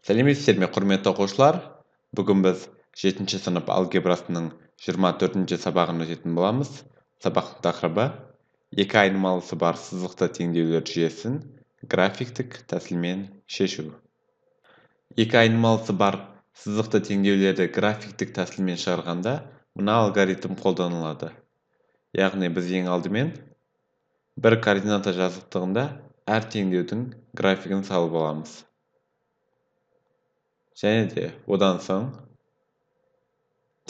Сәлеметсіздер ме, құрметті оқушылар? Бүгін біз 7-ші сынып алгебрасының 24-ші сабағын өтетін боламыз. Сабақтың тақырыбы екі айнымалысы бар сызықты теңдеулер жүйесін графиктік тәсілмен шешу. Екі айнымалысы бар сызықты теңдеулерді графиктік тәсілмен шығарғанда мына алгоритм қолданылады. Яғни біз ең алдымен бір координата жазықтығында әр теңдеудің графигін салып аламыз. Және де одан соң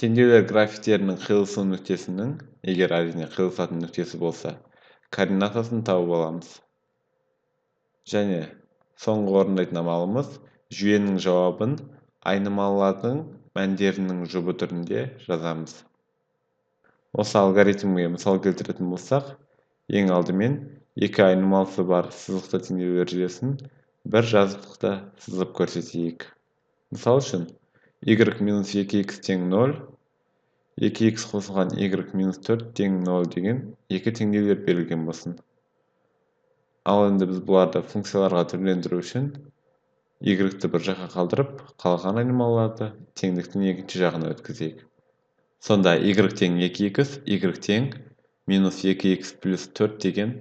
теңдеулер графиктерінің қиылысу нүктесінің, егер әрине қиылысатын нүктесі болса, координатасын тауып аламыз. Және соңғы орындайтын амалымыз жүйенің жауабын айнымалылардың мәндерінің жұбы түрінде жазамыз. Осы алгоритмге мысал келтіретін болсақ, ең алдымен екі айнымалысы бар сызықты теңдеулер жүйесін бір жазықтықта сызып көрсетейік. Мысал үшін, y минус 2x тең 0, 2x қосылған y минус 4 тең 0 деген екі теңдеулер берілген болсын. Ал енді біз бұларды функцияларға түрлендіру үшін y-ті бір жаққа қалдырып, қалған айнымалыларды теңдіктің екінші жағына өткізейік. Сонда y тең 2x, y тең минус 2x плюс 4 деген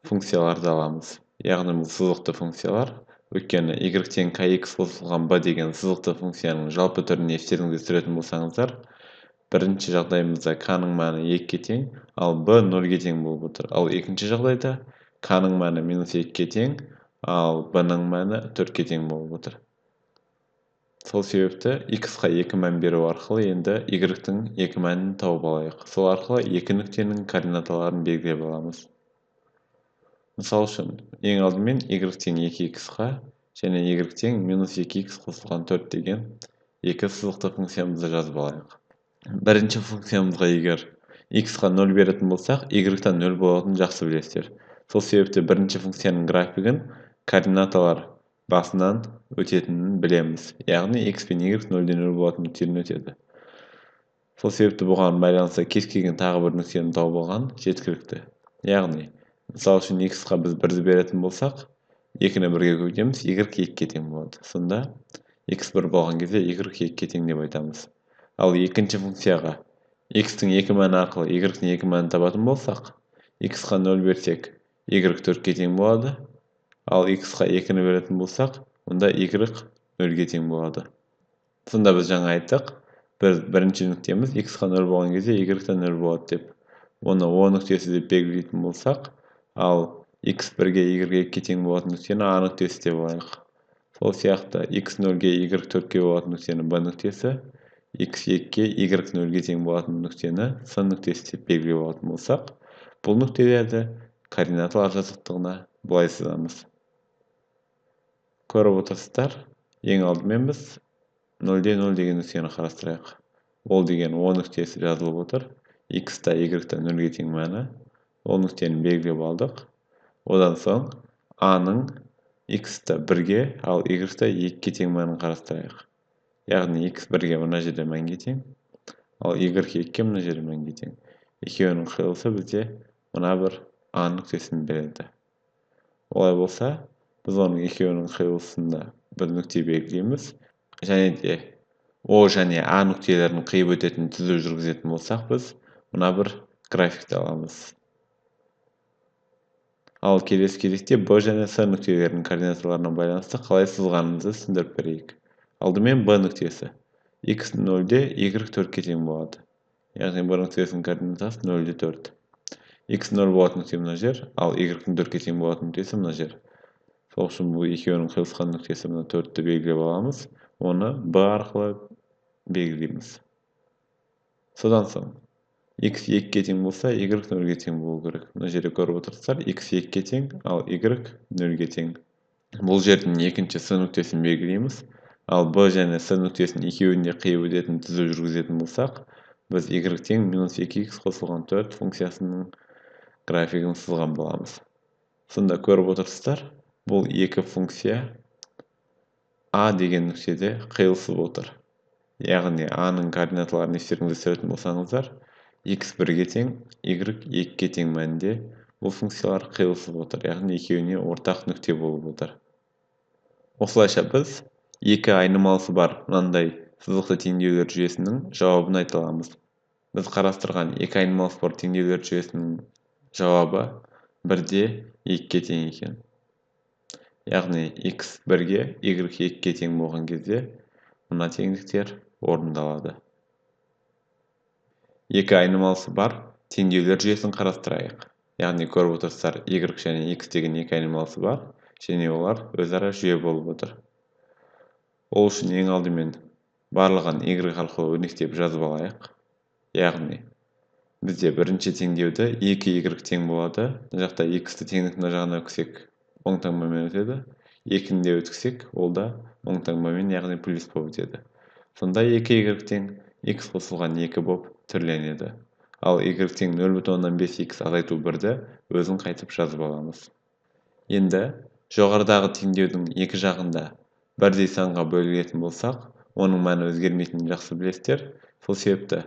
функцияларды аламыз. Яғни бұл сызықты функциялар. Өйткені y тең kx қосылған b деген сызықты функцияның жалпы түрін естеріңізге түсіретін болсаңыздар, бірінші жағдайымызда k-ның мәні 2-ге тең, ал b 0-ге тең болып отыр. Ал екінші жағдайда k-ның мәні минус 2-ге тең, ал b-ның мәні 4-ге тең болып отыр. Сол себепті x-қа 2 мән беру арқылы енді y-тің 2 мәнін тауып алайық. Сол арқылы екі нүктенің координаталарын белгілеп аламыз. Мысал үшін, ең алдымен y тең 2x-қа және y тең минус 2x қосылған 4 деген екі сызықты функциямызды жазып алайық. Бірінші функциямызға егер x-қа 0 беретін болсақ, y-тан 0 болатынын жақсы білесіздер. Сол себепті бірінші функцияның графигін координаталар басынан өтетінін білеміз. Яғни x пен y 0-ден 0 болатын нүктеден өтеді. Сол себепті бұған байланысты кез келген тағы бір нүктені тауып алған жеткілікті. Яғни мысал үшін x-қа біз 1-ді беретін болсақ, 2-ні 1-ге көбейтеміз, y 2-ге тең болады. Сонда x 1 болған кезде y 2-ге тең деп айтамыз. Ал екінші функцияға x-тің 2 мәні арқылы y-тің 2 мәнін табатын болсақ, x-қа 0 берсек, y 4-ге тең болады. Ал x-қа 2-ні беретін болсақ, онда y 0-ге тең болады. Сонда біз жаңа айттық, біз бірінші нүктеміз x-қа 0 болған кезде y-та 0 болады деп. Оны О нүктесі деп белгілейтін болсақ, ал x 1-ге y 2-ге тең болатын нүктені А нүктесі деп алайық. Сол сияқты x 0-ге y 4-ге болатын нүктені Б нүктесі, x 2-ге y 0-ге тең болатын нүктені С нүктесі деп белгілеп алатын болсақ, бұл нүктелерді координаталар жазықтығына былай сызамыз. Көріп отырсыздар, ең алдымен біз 0-де 0 деген нүктені қарастырайық. Ол деген О нүктесі жазылып отыр. X-та y-та 0-ге тең мәні. Ол нүктені белгілеп алдық. Одан соң А-ның x-та 1-ге, ал y-та 2-ге тең мәнін қарастырайық. Яғни x 1-ге мына жерде мәнге тең, ал y 2-ге мына жерде мәнге тең. Екеуінің қиылысы бізде мына бір А нүктесін береді. Олай болса, біз оның екеуінің қиылысында бір нүкте белгілейміз. Және де О және А нүктелерін қиып өтетін түзу жүргізетін болсақ, біз мына бір графикті аламыз. Ал келесі кезекте Б және С нүктелерінің координаталарына байланысты қалай сызғанымызды түсіндіріп берейік. Алдымен Б нүктесі. X 0-де, y 4-ге тең болады. Яғни Б нүктесінің координатасы 0-де 4. X 0 болатын нүкте мына жер, ал y-дің 4-ге тең болатын нүктесі мына жер. Сол үшін бұл екеуінің қиылысқан нүктесі мына 4-ті белгілеп аламыз. Оны Б арқылы белгілейміз. Содан соң x 2-ге тең болса, y 0-ге тең болу керек. Мына жерде көріп отырсыздар, x 2-ге тең, ал y 0-ге тең. Бұл жердің екінші С нүктесін белгілейміз. Ал Б және С нүктесін екеуін де қиып өтетін түзу жүргізетін болсақ, біз y тең минус 2x қосылған 4 функциясының графигін сызған боламыз. Сонда көріп отырсыздар, бұл екі функция А деген нүктеде қиылысып отыр. Яғни А-ның координаталарын естеріңізге түсіретін болсаңыздар, x 1-ге тең, y 2-ге тең мәнінде бұл функциялар қиылысып отыр, яғни екеуіне ортақ нүкте болып отыр. Осылайша біз Екі айнымалысы бар мынандай сызықты теңдеулер жүйесінің жауабын айта аламыз. Біз қарастырған екі айнымалысы бар теңдеулер жүйесінің жауабы 1-де 2-ге тең екен. Яғни x 1-ге, y 2-ге тең болған кезде мына теңдіктер орындалады. Екі айнымалысы бар теңдеулер жүйесін қарастырайық. Яғни көріп отырсыздар, y және x деген екі айнымалысы бар, және олар өзара жүйе болып отыр. Ол үшін ең алдымен барлығын y арқылы өрнектеп жазып алайық. Яғни бізде бірінші теңдеуді 2y тең болады. Мына жақта x-ті теңдік мына жағына өткізсек, оң таңбамен өтеді. 2-ні де өткізсек, ол да оң таңбамен, яғни плюс болып өтеді. Сонда 2y тең x қосылған 2 болып түрленеді. Ал y тең 0,5x азайту 1-ді өзін қайтып жазып аламыз. Енді жоғарыдағы теңдеудің екі жағында бірдей санға бөлінетін болсақ, оның мәні өзгермейтінін жақсы білесіздер. Сол себепті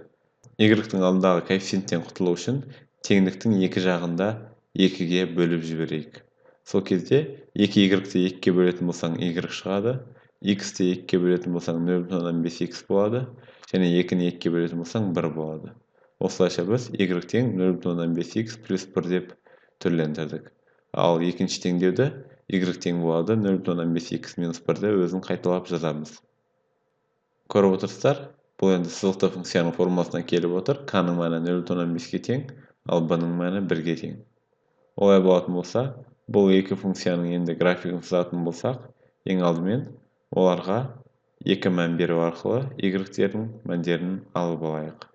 y-тің алдындағы коэффициенттен құтылу үшін теңдіктің екі жағында 2-ге бөліп жіберейік. Сол кезде 2y-ті 2-ге бөлетін болсаң y шығады, x-ті 2-ге бөлетін болсаң 0,5x болады, және 2-ні 2-ге бөлетін болсаң 1 болады. Осылайша біз y тең 0,5x плюс 1 деп түрлендірдік. Ал екінші теңдеуді y тең болады 0,5x минус 1-ді өзін қайталап жазамыз. Көріп отырсыздар, бұл енді сызықты функцияның формуласынан келіп отыр. К-ның мәні 0,5-ге тең, ал b-ның мәні 1-ге тең. Олай болатын болса, бұл екі функцияның енді графигін сызатын болсақ, ең алдымен оларға екі мән беру арқылы y-тердің мәндерін алып алайық.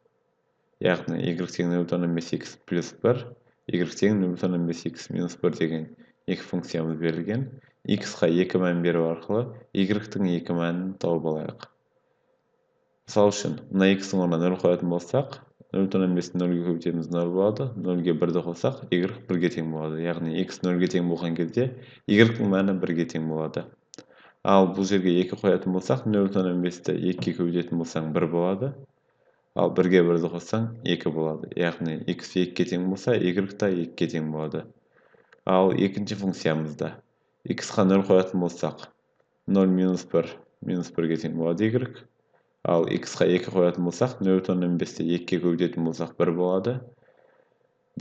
Яғни y тең 0,5x плюс 1, y тең 0,5x минус 1 деген екі функциямыз берілген. X-қа екі мән беру арқылы y-тің екі мәнін тауып алайық. Мысал үшін, мына x-ің орнына 0 қоятын болсақ, 0,5-ті 0-ге көбейтеміз 0 болады, 0-ге 1-ді қоссақ, y 1-ге тең болады. Яғни x 0-ге тең болған кезде y-тің мәні 1-ге тең болады. Ал бұл жерге 2 қоятын болсақ, 0,5-ті 2-ге көбейтетін болсаң 1 болады. Ал 1-ге 1-ді қоссаң 2 болады. Яғни x 2-ге тең болса, y та 2-ге тең болады. Ал екінші функциямызда x-қа 0 қоятын болсақ, 0 минус 1 минус 1-ге тең болады y. Ал x-қа 2 қоятын болсақ, 0,5-ті 2-ге көбейтетін болсақ 1 болады.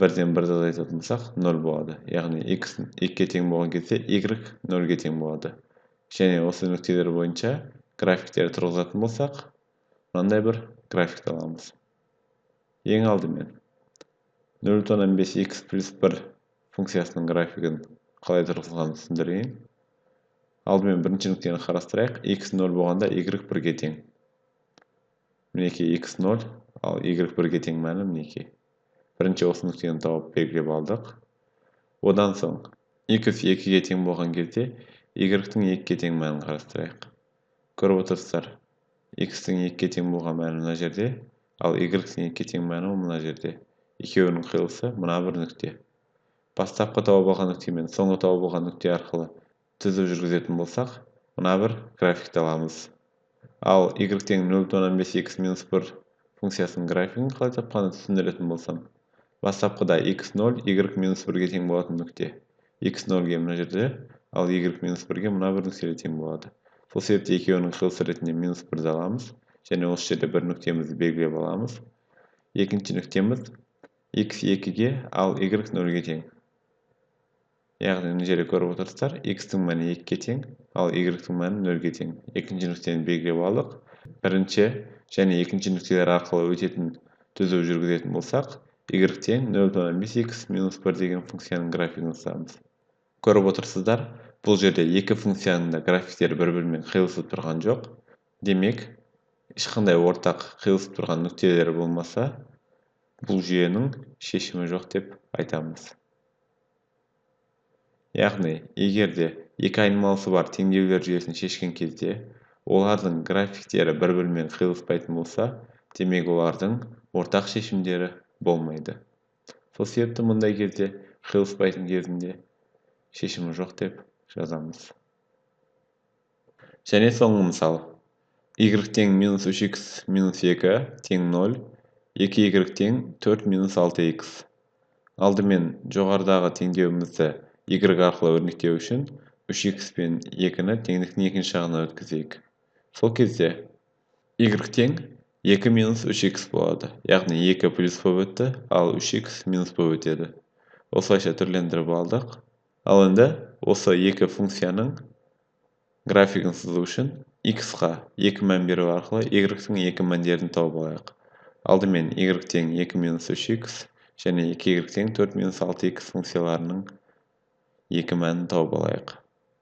1-ден 1-ді азайтатын болсақ 0 болады. Яғни x 2-ге тең болған кезде y 0-ге тең болады. Және осы нүктелер бойынша графиктерді тұрғызатын болсақ, мынандай бір графикті аламыз. Ең алдымен 0,5x плюс 1 функциясының графигін қалай тұрғызғанын түсіндірейін. Алдымен бірінші нүктені қарастырайық. X 0 болғанда y 1-ге тең. Мінекей x 0, ал y 1-ге тең мәні мінекей. Бірінші осы нүктені тауып белгілеп алдық. Одан соң x 2-ге тең болған кезде y-тің 2-ге тең мәнін қарастырайық. Көріп отырсыздар, x-тің 2-ге тең болған мәні мына жерде, ал y-тің 2-ге тең мәні мына жерде. Екеуінің қиылысы мына бір нүкте. Бастапқы тауып алған нүкте мен соңғы тауып алған нүкте арқылы түзу жүргізетін болсақ, мына бір графикті аламыз. Ал y тең 0,5x минус 1 функциясының графигін қалай тапқанын түсіндіретін болсам, бастапқыда x 0, y минус 1-ге тең болатын нүкте. X 0-ге мына жерде, ал y минус 1-ге мына бір нүктеде тең болады. Сол себепті екеуінің қиылысы ретінде минус 1-ді аламыз, және осы жерде бір нүктемізді белгілеп аламыз. Екінші нүктеміз x 2-ге, ал y 0-ге тең. Яғни мына жерде көріп отырсыздар, x-тің мәні 2-ге тең, ал y-тің мәні 0-ге тең. Екінші нүктені белгілеп алдық. Бірінші және екінші нүктелер арқылы өтетін түзу жүргізетін болсақ, y тең 0,5x минус 1 деген функцияның графигін сызамыз. Көріп отырсыздар, бұл жерде екі функцияның да графиктері бір-бірімен қиылысып тұрған жоқ. Демек, ешқандай ортақ қиылысып тұрған нүктелері болмаса, бұл жүйенің шешімі жоқ деп айтамыз. Яғни, егер де екі айнымалысы бар теңдеулер жүйесін шешкен кезде, олардың графиктері бір-бірімен қиылыспайтын болса, демек олардың ортақ шешімдері болмайды. Сол себепті мұндай кезде қиылыспайтын кезінде шешімі жоқ деп жазамыз. Және соңғы мысал. Y тең минус 3x минус 2 тең 0, 2y тең 4 минус 6x. Алдымен жоғарыдағы теңдеуімізді y арқылы өрнектеу үшін 3x пен 2-ні теңдіктің екінші жағына өткізейік. Сол кезде y тең 2 минус 3x болады. Яғни 2 плюс болып өтті, ал 3x минус болып өтеді. Осылайша түрлендіріп алдық. Ал енді осы екі функцияның графигін сызу үшін x-қа 2 мән беру арқылы y-тің екі мәндерін тауып алайық. Алдымен y тең 2 минус 3x және 2y тең 4 минус 6x функцияларының екі мәнін тауып алайық.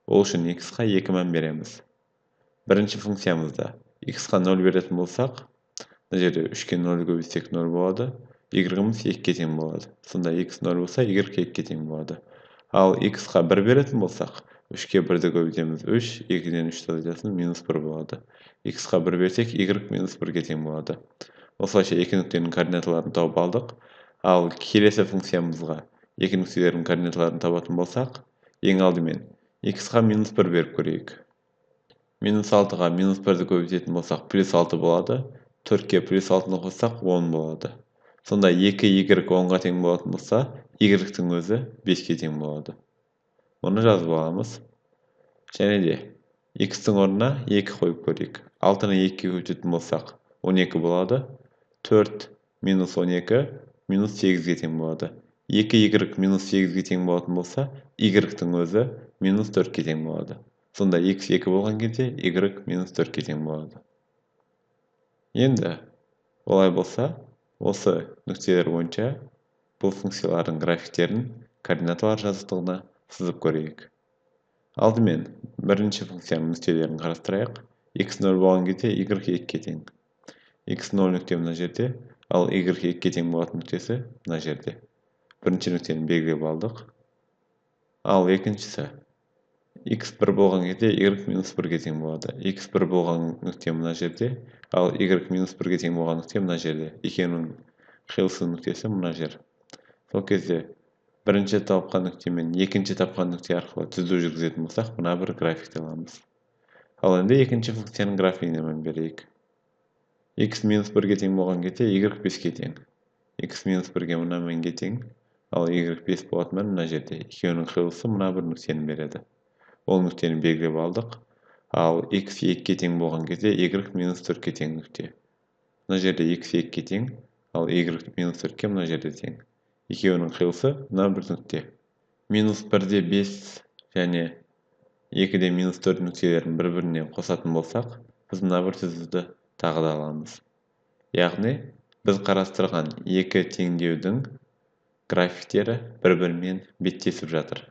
Ол үшін x-қа 2 мән береміз. Бірінші функциямызда x-қа 0 беретін болсақ, мына жерде 3-ке 0 көбейтсек 0 болады, y-іміз 2-ге тең болады. Сонда x 0 болса, y 2-ге тең болады. Ал x-қа 1 беретін болсақ, 3-ке 1-ді көбейтеміз 3, 2-ден 3-ті азайтасың, минус 1 болады. X-қа 1 берсек, y минус 1-ге тең болады. Осылайша екі нүктенің координаталарын тауып алдық. Ал келесі функциямызға екі нүктелердің координаталарын табатын болсақ, ең алдымен x-қа минус 1 беріп көрейік. Минус 6-ға минус 1-ді көбейтетін болсақ, плюс 6 болады. 4-ке плюс 6-ны қоссақ, 10 болады. Сонда 2y 10-ға тең болатын болса, y-тің өзі 5-ке тең болады. Мұны жазып аламыз. Және де x-тің орнына 2 қойып көрейік. 6-ны 2-ге көбейтетін болсақ, 12 болады. 4 минус 12 минус 8-ге тең болады. 2y минус 8-ге тең болатын болса, y-тің өзі минус 4-ке тең болады. Сонда x 2 болған кезде y минус 4-ке тең болады. Енді олай болса, осы нүктелер бойынша бұл функциялардың графиктерін координаталар жазықтығына сызып көрейік. Алдымен бірінші функцияның нүктелерін қарастырайық. X 0 болған кезде y 2-ге тең. X 0 нүкте мына жерде, ал y 2-ге тең болатын нүктесі мына жерде. Бірінші нүктені белгілеп алдық. Ал екіншісі x 1 болған кезде y минус 1-ге тең болады. X 1 болған нүкте мына жерде, ал y минус 1-ге тең болған нүкте мына жерде. Екеуінің қиылысу нүктесі мына жер. Сол кезде бірінші тапқан нүкте мен екінші тапқан нүкте арқылы түзу жүргізетін болсақ, мына бір графикті аламыз. Ал енді екінші функцияның графигіне мән берейік. X минус 1-ге тең болған кезде y 5-ге тең. X минус 1-ге мына мәнге тең, ал y 5 болатын мән мына жерде. Екеуінің қиылысы мына бір нүктені береді. Ол нүктені белгілеп алдық. Ал x 2-ге тең болған кезде y минус 4-ге тең нүкте. Мына жерде x 2-ге тең, ал y минус 4-ге мына жерде тең. Екеуінің қиылысы мына бір нүкте. Минус 1-де 5 және 2-де минус 4 нүктелерін бір-біріне қосатын болсақ, біз мына бір түзуді тағы да аламыз. Яғни, біз қарастырған екі теңдеудің графиктері бір-бірімен беттесіп жатыр.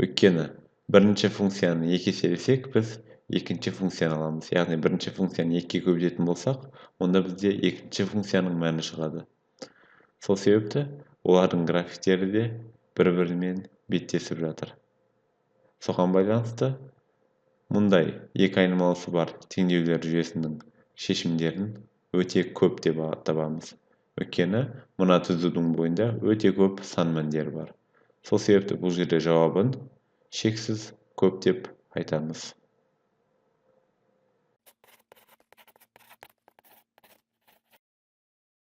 Өйткені бірінші функцияны 2 еселесек, біз екінші функцияны аламыз. Яғни бірінші функцияны 2-ге көбейтетін болсақ, онда бізде екінші функцияның мәні шығады. Сол себепті олардың графиктері де бір-бірімен беттесіп жатыр. Соған байланысты мұндай екі айнымалысы бар теңдеулер жүйесінің шешімдерін өте көп деп табамыз. Өйткені мына түзудің бойында өте көп сан мәндері бар. Сол себепті бұл жерде жауабын шексіз көп деп айтамыз.